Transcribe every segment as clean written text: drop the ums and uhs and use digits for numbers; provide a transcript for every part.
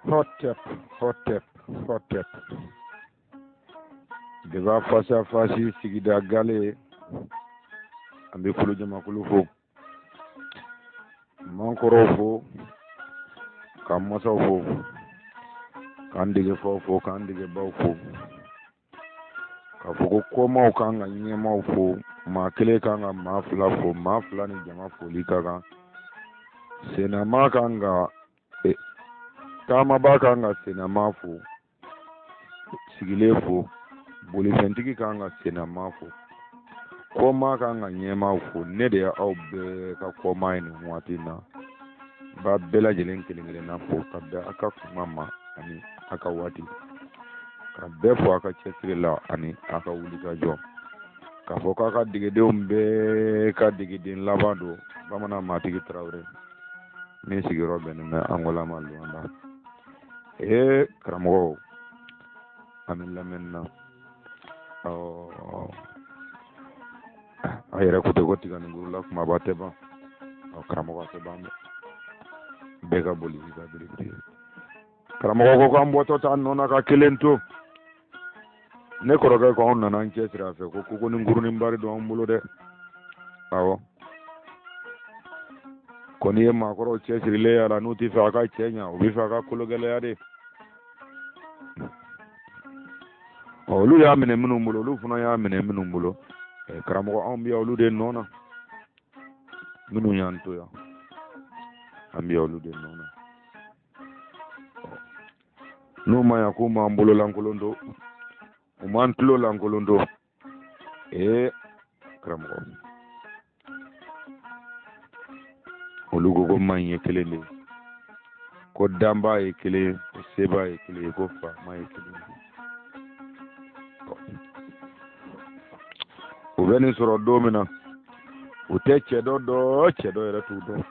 Hotep, hotep, hotep. Débat face à face sigida gale an bɛ kulu jamakulu fo m'an kɔrɔw fo k'an masaw fo k'an degefaw fo k'an degebaw fo k'a fɔ ko kɔmaw kan ka ɲɛmaw fo maa kelen kan ka maa fila fo maa fila ni jama foli ka kan sennamaa kan ka taamabaa kan ka sennamaa fo sigilen fo bolifɛntigi kan ka sennamaa fo kɔmaa kan ka ɲɛmaa fo ne de ye aw bɛɛ ka kɔmaa ye nin waati in na n b'a bɛɛ lajɛlen kelen kelenna fo ka bɛn a ka kuma ma ani a ka waati ka bɛɛ fo a ka cɛsiri la ani a ka wulikajɔ k'a fɔ k'a ka degedenw bɛɛ ka degeden laban don bamanan maatigi tarawele min sigiyɔrɔ bɛnnen bɛ angola ma luwanda ee karamɔgɔw an bɛ lamɛnni na ɔ a yɛrɛ ko ten ko tiganikuru la kumaba tɛ ban ɔ karamɔgɔ a tɛ ban dɛ bɛɛ ka boli i ka biribiri ye karamɔgɔ ko k'an bɔtɔ t'an nɔ na ka kelen to ne kɔrɔkɛ ko anw nana an cɛsiri a fɛ ko koko ni kurunin bari don an bolo dɛ awɔ ko n'i ye maakɔrɔw cɛsirilen y'a la n'u t'i fɛ a ka cɛ ɲa u b'i fɛ a ka kologɛlɛya de ɔ olu y'a minɛ minnu bolo olu fana y'a minɛ minnu bolo karamɔgɔ anw bɛ yan olu de nɔ na minnu y'an to yan an bɛ yan olu de nɔ na n'u ma ɲa k'u m'an bolo lankolon to u m'an tulo lankolon to ee karamɔgɔ olu ko ko maa ye kelen de ye ko danbaa ye kelen ye ko sebaa ye kelen ye ko faama ye kelen ye u bɛ nin sɔrɔ don min na u tɛ cɛ dɔ dɔn cɛ dɔ yɛrɛ t'u dɔn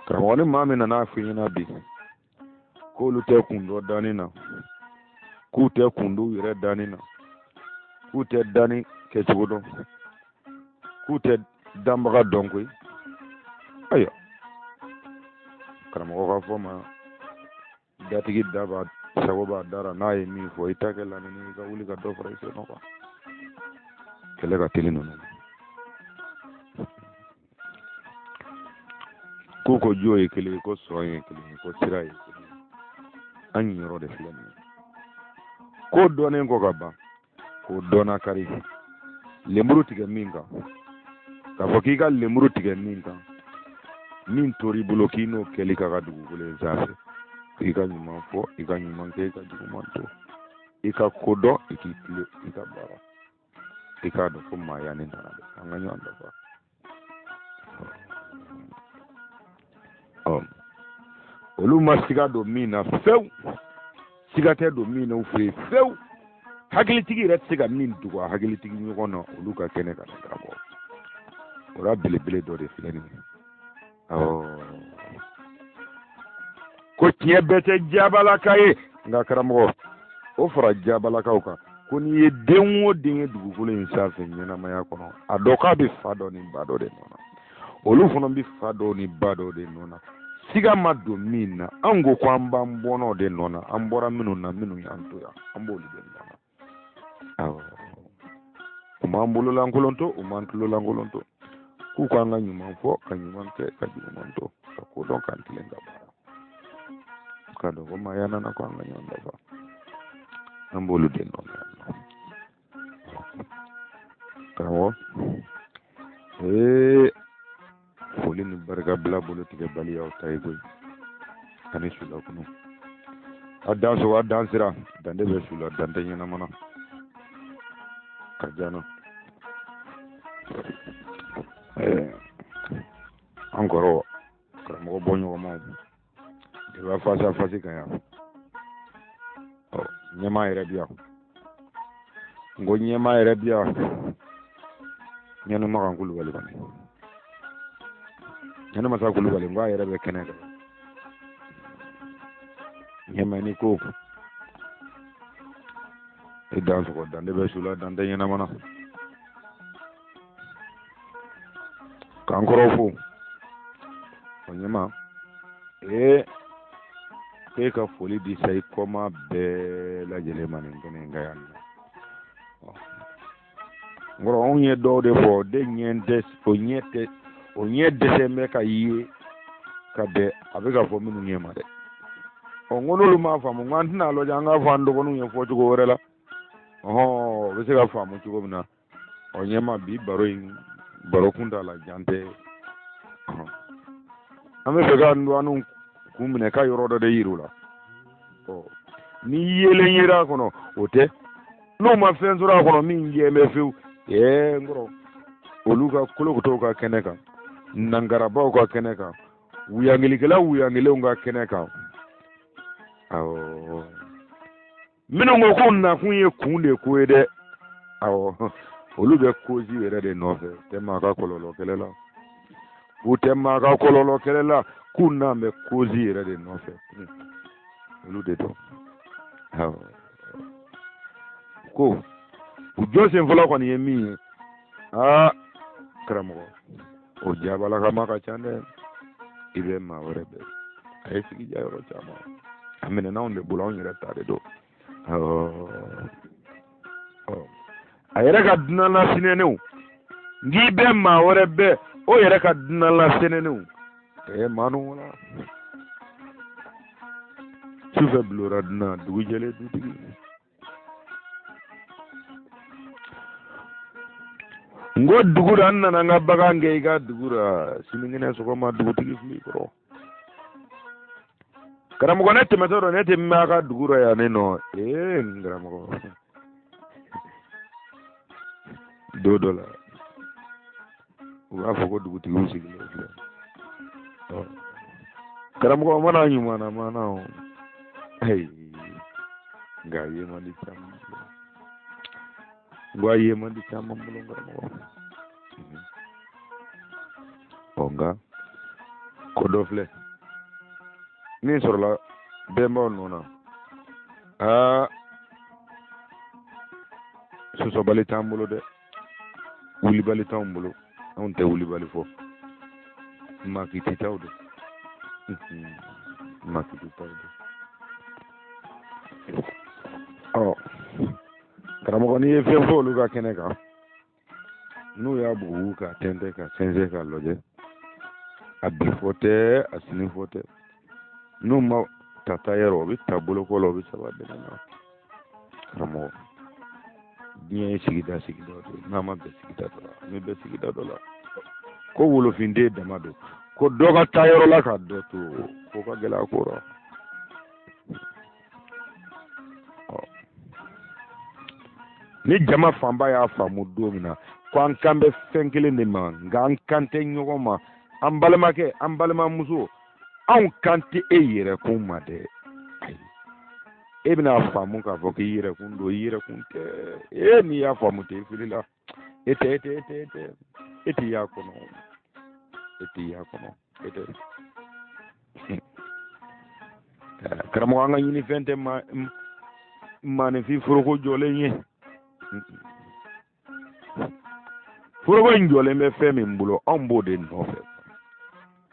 karamɔgɔ ni maa min nana f'i ɲɛna bi k'olu tɛ kun dɔn danni na k'u tɛ kun dɔn u yɛrɛ danni na k'u tɛ danni kɛcogo dɔn k'u tɛ danbaga dɔn koyi ayiwa karamɔgɔ ka fɔ ma datigi da b'a sago b'a da ra n'a ye min fɔ i ta kɛ lamini i ka wuli ka dɔ fara i sen kan kɛlɛ ka teli ninnu k'u ko jo ye kelen ye ko sɔn ye kelen ye ko sira ye kelen ye an yɔrɔ de filɛ nin ye ko dɔnnen kɔ ka ban k'o dɔnna kari lemuru tigɛ min kan k'a fɔ k'i ka lemuru tigɛ min kan min tor'i bolo k'i n'o kɛli ka kan dugukolo in sanfɛ i ka ɲuman fɔ i ka ɲuman kɛ i ka juguman to i ka ko dɔn i k'i tilen i ka baara i k'a dɔn ko maaya nin nana dɛ an ka ɲɔgɔn dafa ɔ olu ma siga don min na fewu siga tɛ don min na u fɛ yen fewu hakilitigi yɛrɛ tɛ se ka min dogo a hakilitigi ɲɔgɔn na olu ka kɛnɛ kan karamɔgɔ o la belebele dɔ de filɛ nin ye awɔ ko tiɲɛ bɛɛ tɛ jabalaka ye nka karamɔgɔ o fara jabalakaw kan ko n'i ye den o den ye dugukolo in sanfɛ ɲɛnamaya kɔnɔ a dɔn k'a bɛ fa dɔ ni ba dɔ de nɔ na olu fana bɛ fa dɔ ni ba dɔ de nɔ na siga ma don min na an ko ko an b'an bɔnnaw de nɔ na an bɔra minnu na minnu y'an to yan an b'olu de nɔ na awɔ u m'an bolo lankolon to u m'an tulo lankolon to k'u k'an ka ɲuman fɔ ka ɲuman kɛ ka juguman to ka ko dɔn k'an tilen ka baara k'a dɔn ko maaya nana ko an ka ɲɔgɔn dafa an b'olu de nɔ na yan nɔ karamɔgɔ ee foli ni barika bila bolo tigɛ baliyaw ta ye koyi ani sula kɔnɔ a dan sogo a dan sira dande bɛ su la dan tɛ ɲɛnama na ka jana an kɔrɔ karamɔgɔ bɔ ɲɔgɔnmaw débat face à face kan yan ɔ ɲɛmaa yɛrɛ bi yan n ko ɲɛmaa yɛrɛ bi yan ɲani makan kulubali kɔni ɲani masa kulubali n ko a yɛrɛ bɛ kɛnɛ kan ɲɛmaa ni ko i dan sɔgɔ dan de bɛ su la dan tɛ ɲɛnama na k'an kɔrɔ fo. ɲɛma ee k'e ka foli di sayi kɔma bɛɛ lajɛlen ma nin kɛnɛ in kan yan nɔ. N kɔrɔ, anw ye dɔw de fɔ, o de ɲɛ tɛ, o ɲɛ tɛ, o ɲɛ dɛsɛ bɛ ka ye ka bɛn a bɛ ka fɔ minnu ɲɛ ma dɛ. Ɔ, n ko n'olu m'a faamu, n ko an tɛna lajɛ an k'a fɔ an dɔgɔninw ye fɔcogo wɛrɛ la, ɔhɔn, o bɛ se ka faamu cogo min na. Ɔ ɲɛma, bi baro in, baro kuntaala jan tɛ. An bɛ fɛ ka dɔgɔninw kun minɛ ka yɔrɔ dɔ de yir'u la. Ɔ, ni yeelen yera a kɔnɔ, o tɛ, n'u ma fɛn sɔrɔ a kɔnɔ min jɛ bɛ fewu. Ɛɛ, n kɔrɔ, olu ka kolokotow ka kɛnɛ kan, nankarabaw ka kɛnɛ kan, wuyangilikɛla wuyangilenw ka kɛnɛ kan, awɔ, minnu ko k'u nakun ye kun de ko ye dɛ, awɔ, olu bɛ cause yɛrɛ de nɔfɛ, tɛ maa ka kɔlɔlɔ kɛlɛ la, u tɛ maa ka kɔlɔlɔ kɛlɛ la, k'u nan bɛ cause yɛrɛ de nɔfɛ, olu de don. Awɔ, ko u jɔsen fɔlɔ kɔni ye min ye, aa karamɔgɔ, o jabalakama ka ca dɛ. I bɛ maa wɛrɛ bɛɛ a ye sigi ja yɔrɔ caman, a minɛna anw de bolo, anw yɛrɛ ta de don. A yɛrɛ ka dunan lasinɛnenw, n k'i bɛ maa wɛrɛ bɛɛ, o yɛrɛ ka dunan lasinɛnenw, ɛɛ, maa ninnu wala sufɛ bulora dunan, dugu jɛlen dutigi. N ko dugu la, n nana n ka bagan gɛn i ka dugu la, sinikɛnɛ sɔgɔma dugutigi fili kɔrɔ. Karamɔgɔ, ne tɛmɛtɔ dɔ, ne tɛ mɛn a ka dugu la yan ne nɔ. Ee, n karamɔgɔ, don dɔ la u b'a fɔ ko dugutigiw sigilen filɛ. Karamɔgɔ mana ɲuman na mana o, ayi, nka a ye man di caman bolo, n ko a ye man di caman bolo, karamɔgɔ. Ɔ, nka ko dɔ filɛ min sɔrɔla bɛnbaw nɔ na, aa, sɔsɔbali t'an bolo dɛ, wulibali t'anw bolo, anw tɛ wulibali fɔ, makititaw don, makititaw don. Ɔ karamɔgɔ, n'i ye fɛn fɔ olu ka kɛnɛ kan, n'u y'a bugubugu k'a tɛntɛn ka sɛnsɛn k'a lajɛ, a bi fɔ tɛ, a sini fɔ tɛ, n'u ma ta ta yɔrɔ, o bɛ ta boloko la, o bɛ saba dɛmɛ na. Karamɔgɔ, diɲɛ ye sigida sigida dɔ ye, n'a ma bɛn sigida dɔ la, an bɛ bɛn sigida dɔ la. Ko wolofinden dama don, ko dɔ ka taa yɔrɔ la ka dɔ to, ko ka gɛlɛn a ko rɔ. Ni jama fanba y'a faamu don min na ko an kan bɛ fɛn kelen de ma, nka an kan tɛ ɲɔgɔn ma, an balimakɛ, an balimamuso, anw kan tɛ e yɛrɛkun ma dɛ, ayi, e bɛna faamu k'a fɔ k'i yɛrɛkun don, i yɛrɛkun tɛ. E n'i y'a faamu tɛ, i filila. E tɛ, e tɛ, e tɛ, e tɛ, e tɛ y'a kɔnɔ, e tɛ y'a kɔnɔ, e tɛ. Karamɔgɔ, an ka ɲinifɛn tɛ maaninfin foroko jɔlen ye. Foroko in jɔlen bɛ fɛn min bolo, anw b'o de nɔfɛ.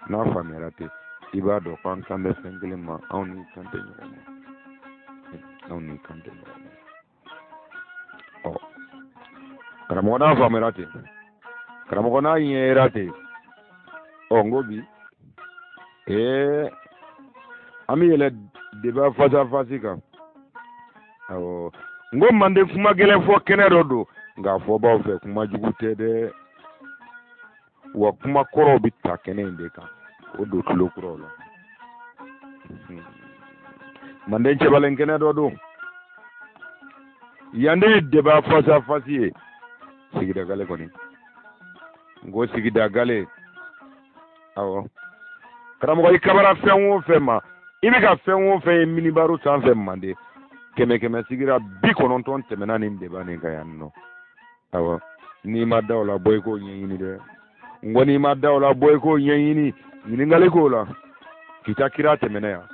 N'a faamuyara ten, i b'a dɔn ko an kan bɛ fɛn kelen ma, anw ni kan tɛ ɲɔgɔn ma, anw ni kan tɛ ɲɔgɔn ma. Ɔ karamɔgɔ, n'a faamuyara ten, karamɔgɔ, n'a ɲɛ yera ten, ɔ, n ko bi ee, an bɛ yɛlɛ débat face à face kan. Awɔ, n ko manden kuma gɛlɛn fɔ kɛnɛ dɔ don, nka fɔbaw fɛ kuma jugu tɛ dɛ, wa kuma kɔrɔw bɛ ta kɛnɛ in de kan, o don tulo kuraw la. Manden cɛbalen kɛnɛ dɔ don yan de ye débat face à face ye. Sigida gale kɔni, n ko sigida gale. Awɔ karamɔgɔ, i kabara fɛn o fɛn ma, i bɛ ka fɛn o fɛn ye minibaro sanfɛ manden, kɛmɛ kɛmɛ sigira 90 tɛmɛna nin débat nin kan yan nɔ. Awɔ, n'i ma da o la, bɔ i k'o ɲɛɲini dɛ. N ko n'i ma da o la, bɔ i k'o ɲɛɲini, ɲininkali k'o la. Kita kira tɛmɛna yan,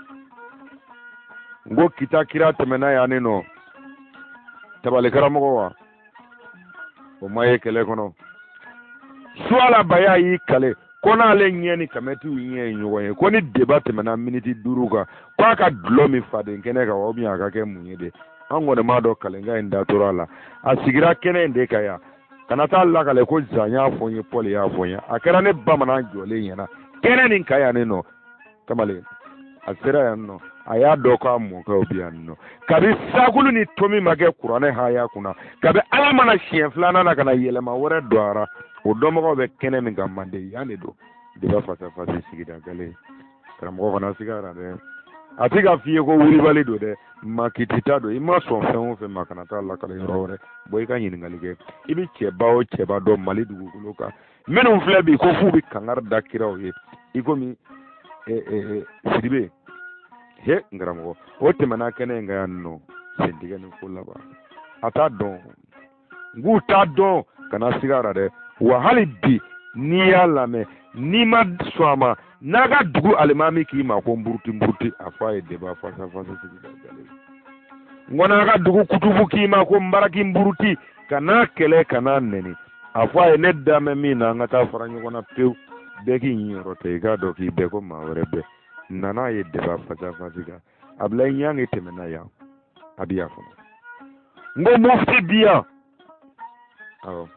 n ko kita kira tɛmɛna yan ne nɔ. Tabali karamɔgɔ, wa o ma ye kɛlɛ kɔnɔ. Suwala baya y'i kale. Ko n'ale ɲɛ ni kamɛtiw ɲɛ ye ɲɔgɔn ye, ko ni débat tɛmɛna miniti 5 kan, ko a ka dulɔ min faden kɛnɛ kan, ou bien a ka kɛ mun ye de. An kɔni m'a dɔn kalenkan in datora a la. A sigira kɛnɛ in de kan yan. Kana taa lakale ko Zan y'a fɔ n ye, Paul y'a fɔ n ye. A kɛra ne bamanan jɔlen ɲɛna kɛnɛ nin kan yan nin nɔ. Kamalen a sera yan nɔ, a y'a dɔn k'a mɔkɛw bɛ yan nɔ. Kabi sakulu ni tomi ma kɛ kuranɛ haya kunna, kabi ala mana siɲɛ filanan na ka na yɛlɛma wɛrɛ don a ra, o dɔnbagaw bɛ kɛnɛ min kan manden yan de don. Débat face à face sigida gale. Karamɔgɔ kana siga a ra dɛ. A tɛ k'a f'i ye ko wulibali don dɛ, makitita don. I ma sɔn fɛn o fɛn ma, kana taa lakale yɔrɔ wɛrɛ. Bɔ i ka ɲininkali kɛ. I bɛ cɛba o cɛba dɔn Mali dugukolo kan, minnu filɛ bi ko f'u bɛ kangari da kiraw ye, i komi Sidibe. He n karamɔgɔ, o tɛmɛna kɛnɛ in kan yan nɔ, sentigɛ ni ko laban. A t'a dɔn, n k'u t'a dɔn, kana siga a ra dɛ. Wa hali bi n'i y'a lamɛn, n'i ma sɔn a ma, n'a ka dugu alimami k'i ma ko nburuti nburuti, a fɔ a ye débat face à face sigida gale. N ko n'a ka dugu kutubu k'i ma ko nbaraki nburuti, kan'a kɛlɛ, kan'a nɛni, a fɔ a ye ne da mɛn min na, an ka taa fara ɲɔgɔn na pewu, bɛɛ k'i ɲiyɔrɔ ta, i k'a dɔn k'i bɛɛ ko maa wɛrɛ bɛɛ nana ye débat face à face kan. Abulayi Ɲange tɛmɛna yan, a bɛ yan fana. N ko mufti bi yan. Awɔ,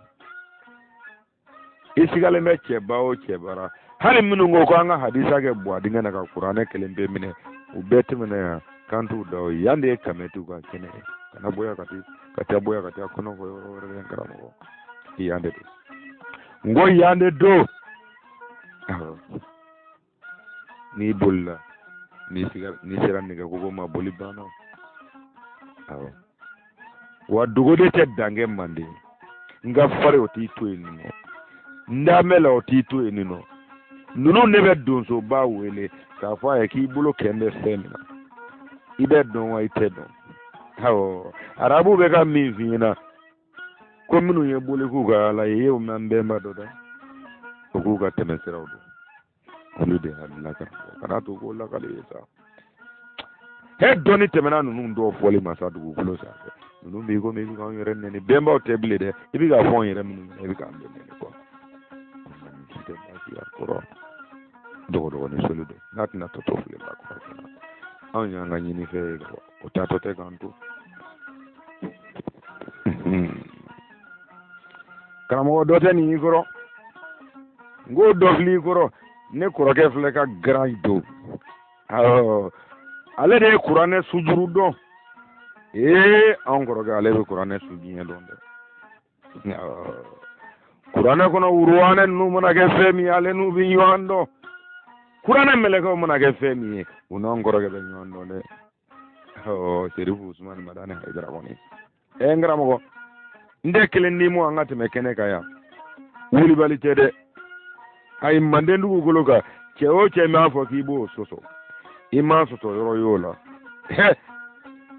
i sigalen bɛ cɛba o cɛba ra, hali minnu ko ko an ka hadisa kɛ buwa dingɛ na ka kuranɛ kelen pe minɛ, u bɛɛ tɛmɛna yan. Kan t'u da o yan de ye kamɛtiw ka kɛnɛ ye. Kana bɔ yan ka taa bɔ yan ka taa kɔnɔ fɔ yɔrɔ wɛrɛ dɛ karamɔgɔ. Yan de don. N ko yan de don. Awɔ, n'i bolila, n'i sera nɛgɛkogo ma, boli banna. Awɔ, wa dogoden tɛ dankɛ manden. N ka fari o t'i to yen nɔ, n damɛ la o t'i to yen nɔ. Ninnu ne bɛ donsoba wele k'a fɔ a ye k'i bolo kɛn bɛ fɛn min na, i bɛ dɔn wa i tɛ dɔn. Awɔ, arabu bɛ ka min f'i ɲɛna ko minnu ye boli k'u ka ala ye, i y'o mɛn an bɛnba dɔ dɛ, o k'u ka tɛmɛsiraw dɔn. Olu de hakilila karamɔgɔ kana to k'o lakale ye sa. He dɔnni tɛmɛna ninnu dɔw fɔli ma sa dugukolo sanfɛ. Ninnu b'i komi i bɛ k'anw yɛrɛ nɛni. Bɛnbaw tɛ bilen dɛ, i bɛ k'a fɔ anw yɛrɛ minnu ɲɛna, i bɛ k'an bɛɛ nɛni kuwa. Nin si tɛ baasi ye a kɔrɔ. Dɔgɔdɔgɔnin soli don n'a tɛna tɔ to fili la kɔrɔ. Anw y'an ka ɲinifɛn ye ka ban, o taatɔ tɛ k'an to. Karamɔgɔ dɔ tɛ nin y'i kɔrɔ, n k'o dɔ filɛ i kɔrɔ. Ne kɔrɔkɛ filɛ ka garan don, awɔ, ale de ye kuranɛ sujuru dɔn. Ee, anw kɔrɔkɛ ale bɛ kuranɛ sujiɲɛ dɔn dɛ. Kuranɛ kɔnɔ wuruwanɛ ninnu mana kɛ fɛn min ye, ale n'u bɛ ɲɔgɔn dɔn. Kuranɛ mɛlɛkɛw mana kɛ fɛn min ye, u n'anw kɔrɔkɛ bɛ ɲɔgɔn dɔn dɛ. Serifu Usumani Madani Hayidara kɔni. N karamɔgɔ, n tɛ kelen d'i ma, an ka tɛmɛ kɛnɛ kan yan. Wulibali tɛ dɛ. Ayi, manden dugukolo kan, cɛ o cɛ m'a fɔ k'i b'o sɔsɔ, i m'a sɔsɔ yɔrɔ y'o la.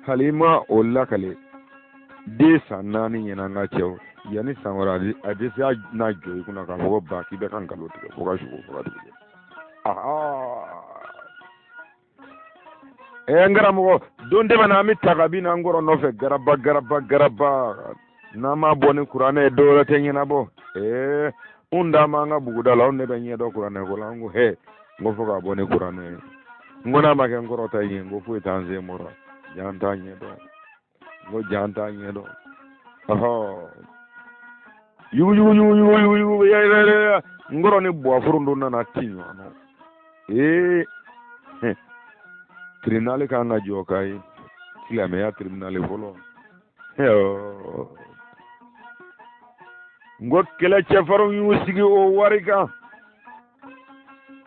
Hali i ma o lakale den san 4 ɲɛna, an ka cɛw yanni san wɛrɛ a tɛ se a na jɔ i kunna k'a fɔ ko ba k'i bɛ ka nkalon tigɛ fo ka su ko fo ka dugu jɛ. N karamɔgɔ, don tɛmɛna an bɛ ta ka bin an kɔrɔ nɔfɛ garaba garaba garaba, n'an m'a bɔ ni kuranɛ ye dɔwɛrɛ tɛ ɲɛnabɔ. N da ma an ka buguda la, anw de bɛ ɲɛ dɔn kuranɛ ko la. An ko hɛ, n ko fo k'a bɔ ni kuranɛ ye. N ko n'a ma kɛ n kɔrɔ ta ye, n ko foyi t'an sen bɔra, jan t'a ɲɛ dɔn. N ko jan t'a ɲɛ dɔn. Ɔhɔ, yugu yugu yugu yugu yugu yugu yɛrɛ, n kɔrɔ ni buwafuru nana ti ɲɔgɔn na. Tribunal kan ka jɔ k'a ye silamɛya tribunal fɔlɔ. N ko kɛlɛ cɛfarinw y'u sigi o wari kan.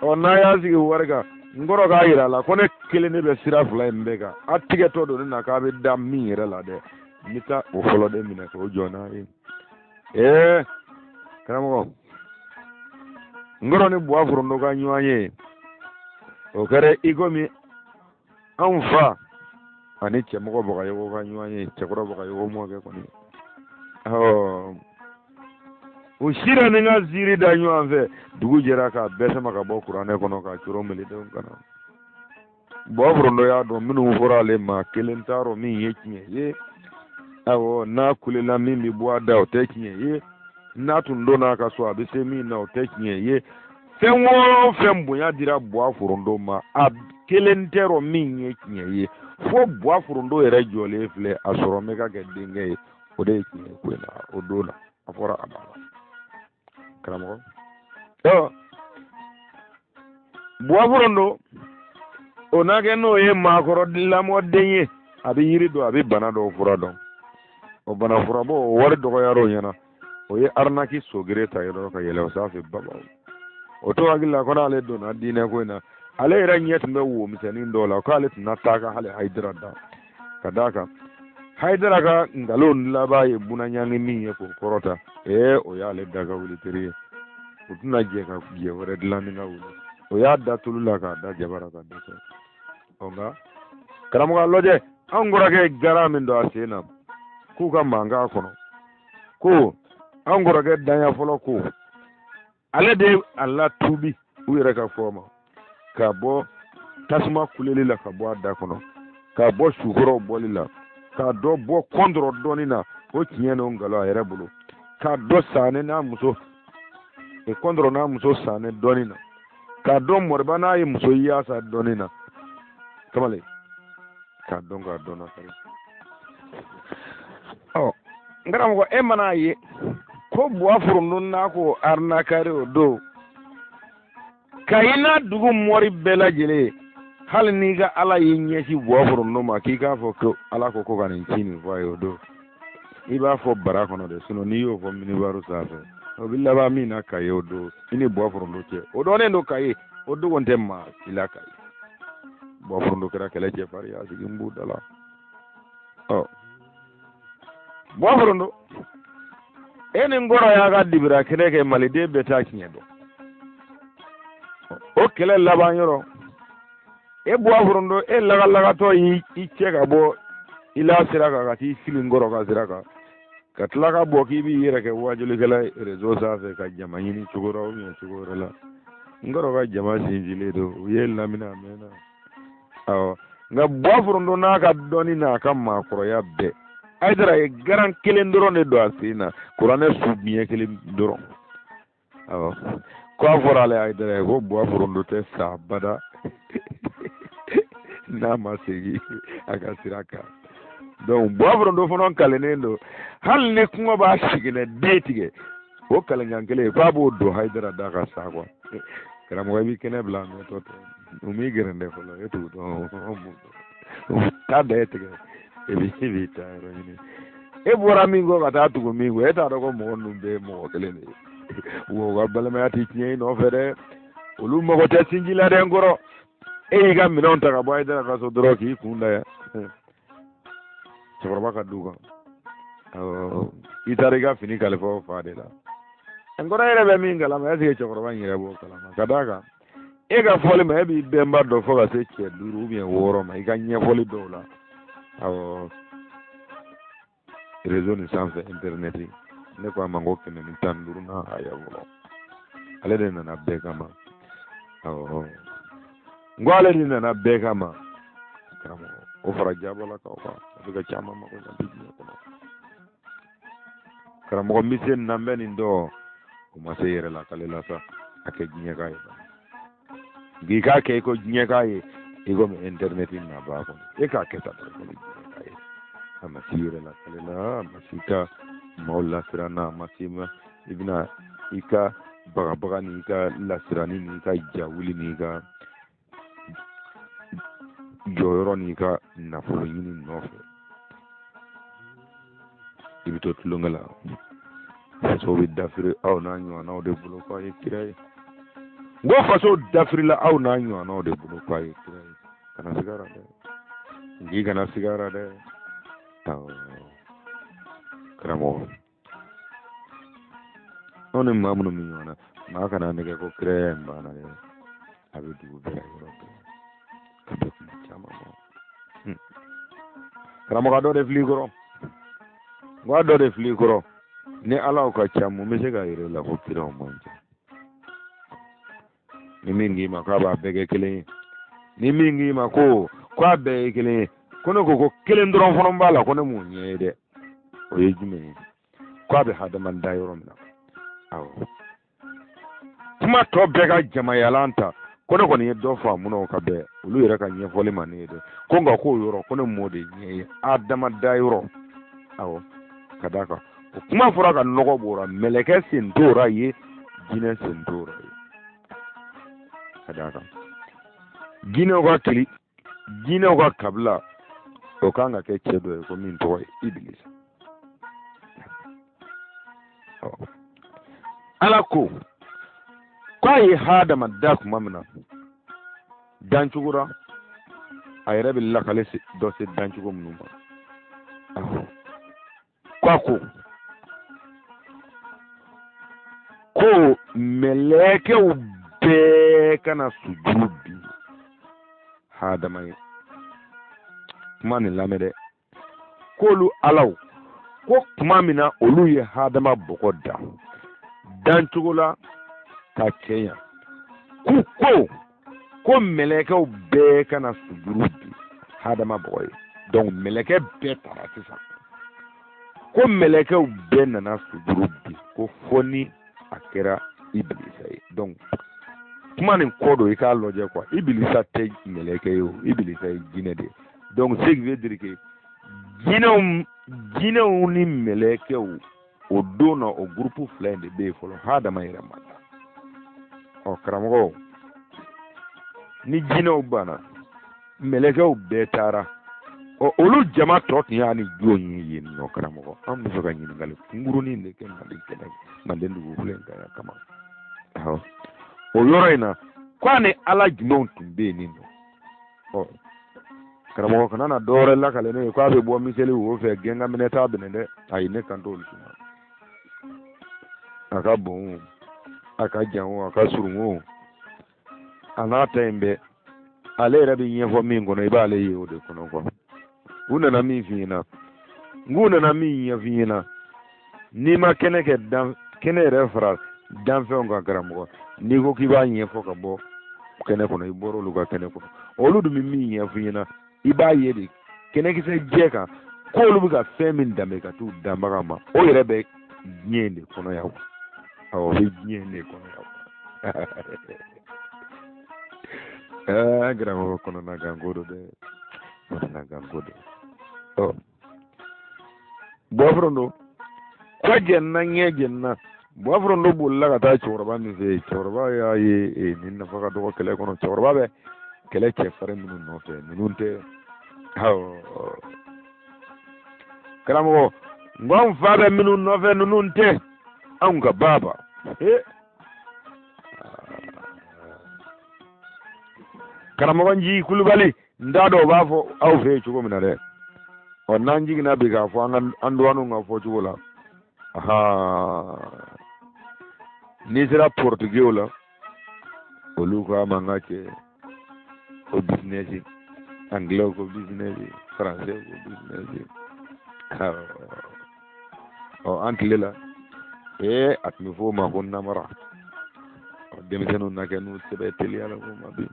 Ɔ, n'a y'a sigi o wari kan, n kɔrɔ k'a yira a la ko ne kelen de bɛ sira fila in bɛɛ kan. A tigɛtɔ don ne na k'a bɛ da min yɛrɛ la dɛ, n bɛ taa o fɔlɔ de minɛ k'o jɔ n'a ye. Karamɔgɔ, n kɔrɔ ni buwa forondo ka ɲɔgɔn ye, o kɛra i komi anw fa ani cɛmɔgɔ Bagayogo ka ɲɔgɔn ye, cɛkɔrɔ Bagayogo mɔkɛ kɔni. Ɔ, u sira ni ka ziiri da ɲɔgɔn fɛ, dugu jɛra k'a bɛɛ sama ka bɔ kuranɛ kɔnɔ k'a coro malidenw kana. Buwa forondo y'a dɔn minnu fɔra ale ma, kelen t'a rɔ min ye tiɲɛ ye. Awɔ, n'a kulela min bɛ bɔ a da, o tɛ tiɲɛ ye. N'a tun donna a ka so, a bɛ se min na, o tɛ tiɲɛ ye. Fɛn o fɛn bonya dira Buwa Forondo ma, a kelen tɛ rɔ min ye tiɲɛ ye, fo Buwa Forondo yɛrɛ jɔlen filɛ a sɔrɔ bɛ ka kɛ denkɛ ye, o de ye tiɲɛ ye ko in na o don na, a fɔra a banna. Karamɔgɔ, Buwa Forondo o n'a kɛ n'o ye maakɔrɔ lamɔden ye, a bɛ yiri dɔn, a bɛ bana dɔw fura dɔn. O bana furabɔ o wari dɔgɔyara o ɲɛna, o ye arinaki sogere ta yɔrɔ ka yɛlɛ o sanfɛ babaw. O to hakili la ko n'ale donna diinɛ ko in na, ale yɛrɛ ɲɛ tun bɛ wo misɛnnin dɔw la, k'ale tɛna taa ka hali Hayidara da, ka d'a kan Hayidara ka nkalon laban ye bunaɲangi min ye k'o kɔrɔta, ee o y'ale da ka wuli teri ye, u tɛna jɛ ka jɛ wɛrɛ dilan ni ka wuli. O y'a da tulu la k'a da jabara ka dɛsɛ. Ɔ nka karamɔgɔ, a lajɛ, an kɔrɔkɛ ye garan min don a sen na k'u ka mankan kɔnɔ, ko an kɔrɔkɛ danya fɔlɔ ko ale de a latubi u yɛrɛ ka fɔ ma, ka bɔ tasuma kuleli la ka bɔ a da kɔnɔ, ka bɔ sukɔrɔw bɔli la, ka dɔ bɔ kɔntɔrɔ dɔɔni na, o tiɲɛ n'o nkalon a yɛrɛ bolo, ka dɔ saane n'a muso kɔntɔrɔ n'a muso saane dɔɔni na, k'a dɔn mɔriba n'a ye muso yaasa dɔɔni na, kamalen k'a dɔn k'a dɔn na kari. Ɔ n karamɔgɔ, e man'a ye ko Buwa Forondo n'a ko arinakari o don Kayi n'a dugu mɔri bɛɛ lajɛlen ye, hali n'i ka ala y'i ɲɛsin Buwa Forondo ma k'i k'a fɔ ko ala ko ko ka nin ci nin fɔ a ye o don, i b'a fɔ bara kɔnɔ dɛ, sinɔn n'i y'o fɔ minibaru sanfɛ, o bɛ laban min na Kayi o don, i ni Buwa Forondo cɛ, o dɔnnen don Kayi, o dogon tɛ maa si la Kayi. Buwa Forondo kɛra kɛlɛ cɛfarin ye, a sigi n b'u da la. Ɔ Buwa Forondo, e ni n kɔrɔ y'a ka dibira kɛnɛ kɛ, maliden bɛɛ t'a tiɲɛ dɔn. O kɛlɛ laban yɔrɔ, e Buwa Forondo, e lagalagatɔ y'i cɛ ka bɔ i la sira kan ka t'i fili n kɔrɔ ka sira kan, ka tila ka bɔ k'i b'i yɛrɛ kɛ wajulikɛla ye rezo sanfɛ ka jama ɲini cogo la ou cogo wɛrɛ la. N kɔrɔ ka jama sinsinlen don, u ye lamina a mɛnna. Awɔ, nka Buwa Forondo n'a ka dɔnni n'a ka maakɔrɔya bɛɛ, Hayidara ye garan kelen dɔrɔn de don a sen na, kuranɛ su biɲɛ kelen dɔrɔn. Awɔ, ko a fɔra ale Hayidara ye ko Buwa Forondo tɛ sa abada n'a ma segin a ka sira kan. Donc Buwa Forondo fana kalennen don, hali ni kɔngɔ b'a siginɛ den tigɛ, o kalenkan kelen k'a b'o don Hayidara da ka sa kuwa. Karamɔgɔ, i b'i kɛnɛ bila a mɛntɔ tɛ, u m'i gɛrɛndɛ fɔlɔ, e t'u dɔn, u t'a da e tigɛ, e b'i taa yɔrɔ ɲini. E bɔra min kɔ ka taa tugu min kɔ, e t'a dɔn ko mɔgɔ ninnu bɛɛ ye mɔgɔ kelen de ye. Wa u ka balimaya tɛ tiɲɛ i nɔfɛ dɛ, olu mago tɛ sinji la dɛ. N kɔrɔ, e y'i ka minɛnw ta ka bɔ Hayidara ka so dɔrɔn k'i kun da yan cɛkɔrɔba ka du kan, i taara i ka fini kalifa o fa de la. N kɔrɔ, yɛrɛ bɛ min kalama, est ce que cɛkɔrɔba in yɛrɛ b'o kalama? Ka d'a kan e ka fɔli ma, e b'i bɛnba dɔn fo ka se cɛ 5 ou bien 6 ma i ka ɲɛfɔli dɔw la. Awɔ, réseau nin sanfɛ, internet, ne ko a ma ko 115 na aya fɔlɔ, ale de nana bɛɛ kama. Awɔ, n ko ale de nana bɛɛ kama. Karamɔgɔ, o fara jabalakaw kan, a bɛ ka caman mago ɲa bi diɲɛ kɔnɔ. Karamɔgɔ, n bɛ se nin na, n bɛ nin dɔn, o ma se yɛrɛ la k'ale la sa, a kɛ diɲɛ k'a ye, nka i k'a kɛ i ko diɲɛ k'a ye, i komi internet na b'a kɔnɔ, e k'a kɛ tan dɔrɔn komi diɲɛ k'a ye. A ma se yɛrɛ la k'ale la, a ma se ka maaw lasiran na, a ma se ma i bɛna i ka bagabaga ni i ka lasiranni ni i ka jawuli ni i ka jɔyɔrɔ n'i ka nafolo ɲini nɔfɛ, i bɛ to tulonkɛ la. Faso bɛ dafiri aw n'a ɲɔgɔnnaw de bolo k'aw ye kira ye. N ko faso dafirila aw n'a ɲɔgɔnnaw de bolo k'aw ye kira ye. Kana siga a la dɛ, n k'i kana siga a la dɛ. Karamɔgɔ, anw ni maa minnu bɛ ɲɔgɔn na, maa kana nɛgɛ ko kiraya in banna dɛ, a bɛ dugu bɛɛ la, yɔrɔ bɛɛ, ka bɛn kuma caman ma. Karamɔgɔ, dɔ de fili i kɔrɔ, n ko a dɔ de fili i kɔrɔ. Ni alaw ka ca, mun bɛ se k'a yira i la ko kiraw man ca? Ni min k'i ma k'a b'a bɛɛ kɛ kelen ye, ni min k'i ma ko k'a bɛɛ ye kelen ye, ko ne ko ko kelen dɔrɔn fana b'a la, ko ne m'o ɲɛ ye dɛ, o ye jumɛn ye? Ko a bɛ hadama da yɔrɔ min na, awɔ, Kuma tɔ bɛɛ ka jamayalan ta, ko ne kɔni ye dɔ faamu na o ka bɛn olu yɛrɛ ka ɲɛfɔli ma ne ye dɛ. Ko nka k'o yɔrɔ ko ne m'o de ɲɛ ye Adama da yɔrɔ. Awɔ, ka d'a kan o kuma fɔra ka nɔgɔ b'o ra, mɛlɛkɛ sen t'o ra ye, jinɛ sen t'o ra ye. Ka d'a kan jinɛw ka kili, jinɛw ka kabila, o kan ka kɛ cɛ dɔ ye ko min tɔgɔ ye Ibilisa. Ala ko k'a ye Hadama da tuma min na, dancogo ra, a yɛrɛ bɛ lakale dɔ se dancogo minnu ma. Ko a ko ko mɛlɛkɛw bɛɛ ka na sujuru bin Hadama ye. Kuma nin lamɛn dɛ. K'olu alaw ko tuma min na olu ye Hadama bɔgɔ dan dancogo la ka cɛɲa, k'u ko ko mɛlɛkɛw bɛɛ ka na sujuru bin Hadama bɔgɔ ye. Donc mɛlɛkɛ bɛɛ taara sisan, ko mɛlɛkɛw bɛɛ nana sujuru bin, ko fo ni a kɛra Ibilisa ye. Donc kuma nin kɔ don, i k'a lajɛ quoi. Ibilisa tɛ mɛlɛkɛ ye o, Ibilisa ye jinɛ de ye. Donc ce qui veut dire que jinɛw ni mɛlɛkɛw o don na, o groupe fila in de bɛ yen fɔlɔ, Hadama yɛrɛ ma da. Ɔ karamɔgɔ, ni jinɛw banna, mɛlɛkɛw bɛɛ taara, ɔ olu jama tɔ tun y'a ni jɔn ye yen nɔ? Karamɔgɔ, an bɛ fɛ ka ɲininkali kunkurunin de kɛ Mali kɛnɛ, Manden dugukolo in kan yan kama. Awɔ, o yɔrɔ in na, ko a ni ala jumɛnw tun bɛ yen nin nɔ? Ɔ karamɔgɔ, kana na dɔwɛrɛ lakale ne ye k'a bɛ bɔ miseli wo fɛ, gɛnga minɛ t'a minɛ dɛ. Ayi, ne kan t'olu si ma. A ka bon o, a ka jan o, a ka surun o, a n'a ta in bɛɛ, ale yɛrɛ bɛ ɲɛfɔ min kɔnɔ, i b'ale ye o de kɔnɔ quoi. U nana min f'i ɲɛna, n k'u nana min ɲɛf'i ɲɛna, n'i ma kɛnɛ kɛ dan kɛnɛ yɛrɛ fara danfɛnw kan, karamɔgɔ, n'i ko k'i b'a ɲɛfɔ ka bɔ kɛnɛ kɔnɔ, i bɔra olu ka kɛnɛ kɔnɔ. Olu dun bɛ min ɲɛf'i ɲɛna, i b'a ye de kɛnɛkisɛ jɛ kan k'olu bɛ ka fɛn min danbe ka t'u danbaga ma, o yɛrɛ bɛ diɲɛ in de kɔnɔ yan. Awɔ, o bɛ diɲɛ in de kɔnɔ yan. Ɛɛ karamɔgɔ, kɔnɔna gan ko don dɛ, kɔnɔna gan ko don. Ɔ Buwaforondo ko jɛnna, ɲɛ jɛnna. Buwaforondo bolila ka taa cɛkɔrɔba min fɛ yen, cɛkɔrɔba y'a ye nin nafa ka dɔgɔ kɛlɛ kɔnɔ. Cɛkɔrɔba bɛ kɛlɛ cɛfarin minnu nɔfɛ, ninnu tɛ. Awɔ karamɔgɔ, n ko anw fa bɛ minnu nɔfɛ, ninnu tɛ anw ka baaba. Karamɔgɔ Nji Kulubali, n t'a dɔn o b'a fɔ aw fɛ yen cogo min na dɛ. Ɔ n'an jiginna bi k'a fɔ an ka an dɔgɔninw ka fɔ cogo la, n'i sera pɔrɔtigew la, olu ko a ma n ka cɛ ko bisinɛsi, angilɛw ko bisinɛsi, faransɛw ko bisinɛsi. Ɔ an tile la, ee a tun bɛ fɔ o ma ko namara. Ɔ denmisɛnninw na kɛ n'u sɛbɛ teliya la ko ma bi.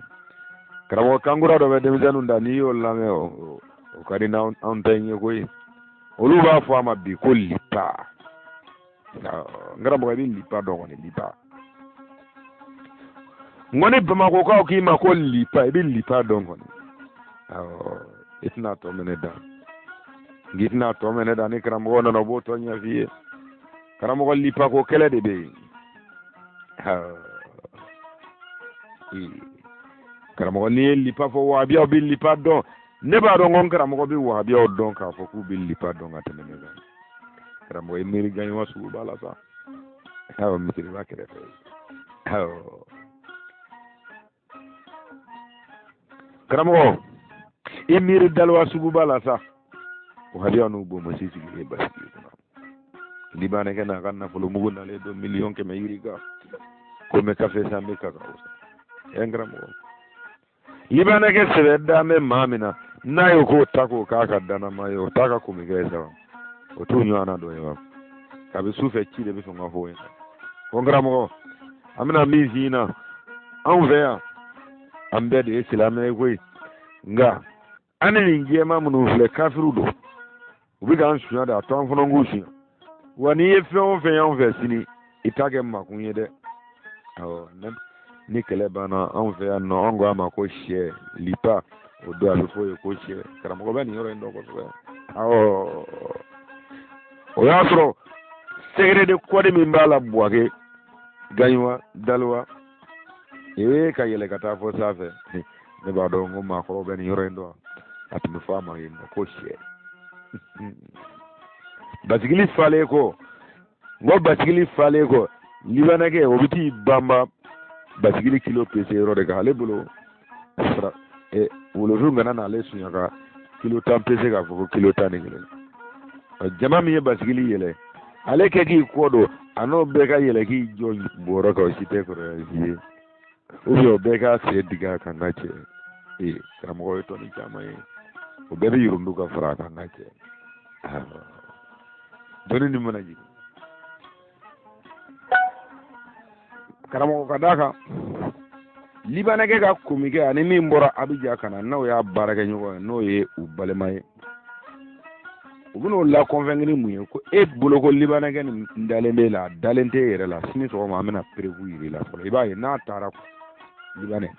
Karamɔgɔ, kankura dɔ bɛ denmisɛnninw da, n'i y'o lamɛn, o ka di n'anw ta in ye koyi. Olu b'a fɔ a ma bi ko lipa. N karamɔgɔ, i bɛ lipa dɔn kɔni? Lipa n ko ni bamakɔkaw k'i ma ko lipa, i bɛ lipa dɔn kɔni? Awɔ, i tɛna tɔ minɛ da, n'i tɛna tɔ minɛ da, ni karamɔgɔ nana, o b'o tɔ ɲɛf'i ye. Karamɔgɔ, lipa ko kɛlɛ de bɛ yen. Karamɔgɔ, n'i ye lipa fɔ, wahabiyaw bɛ lipa dɔn. Ne b'a dɔn ko n karamɔgɔ bɛ wahabiyaw dɔn k'a fɔ k'u bɛ lipa dɔn ka tɛmɛ ne kan. Karamɔgɔ, i miiri gaɲuwa sugu b'a la sa. Awɔ, misiriba kɛrɛfɛ. Awɔ karamɔgɔ, i miiri daliwa sugu b'a la sa. Wahabiyaw n'u bonbonsi sigilen basigi kɔnɔ, libanɛkɛ n'a ka nafolo mugu nalen don 100 000 000 yirika ko n bɛ kafe san, n bɛ kakawo san. Ɛ n karamɔgɔ, libanɛkɛ sɛbɛ dan bɛ maa min na, n'a ye k'o ta k'o k'a ka dannama ye, o t'a ka komikɛ ye sa, o t'u ɲɔgɔnna dɔ ye wa. Kabi su fɛ, ci de bɛ sɔn ka fɔ o ɲɛna ko n karamɔgɔ, an bɛna min f'i ɲɛna, anw fɛ yan, an bɛɛ de ye silamɛ ye koyi, nka an ni nin jɛman minnu filɛ, kafiriw don, u bɛ k'an sunya de, a to an fana k'u sunya wa. N'i ye fɛn o fɛn y'anw fɛ sini, i t'a kɛ makun ye dɛ. Awɔ, ni kɛlɛ banna anw fɛ yan nɔ, an ko a ma ko sɛ lipa. O don a bɛ fɔ o ye ko sɛ. Karamɔgɔ bɛ nin yɔrɔ in dɔn kosɛbɛ. Awɔ, o y'a sɔrɔ secret de code min b'a la, Buwake, Gaɲuwa, Daliwa, ee, ka yɛlɛ ka taa fɔ sanfɛ. Ne b'a dɔn ko maakɔrɔw bɛ nin yɔrɔ in dɔn. A tun bɛ fɔ a ma yen nɔ ko sɛ. Basigili falen kɔ, n ko basigili falen kɔ, libanɛkɛ o bɛ t'i banba basigili kilo pese yɔrɔ de kan. Ale bolo fara wolofin kana n'ale sunya ka kilo 10 pese k'a fɔ ko kilo 11. Jama min ye basigili yɛlɛ, ale kɛ k'i kɔ don, a n'o bɛɛ ka yɛlɛ k'i jɔ bɔrɔ kan, o si tɛ kɔrɔya si ye. Ou bien o bɛɛ k'a sen digi a kan, n ka cɛ. Ee, karamɔgɔ ye tɔni caman ye, o bɛɛ bɛ yurundu ka fara a kan, n ka cɛ. Dɔnni nin mana jigin, karamɔgɔ, ka d'a kan libanɛkɛ ka komikɛ ani min bɔra Abijan ka na, n'o y'a baarakɛɲɔgɔn ye, n'o ye u balima ye, u bɛn'o lakɔnfɛnkɛ ni mun ye? Ko e bolo ko libanɛkɛ nin dalen b'e la, a dalen t'e yɛrɛ la. Sini sɔgɔma an bɛna preuve yir'i la fɔlɔ. I b'a ye n'a taara libanɛ,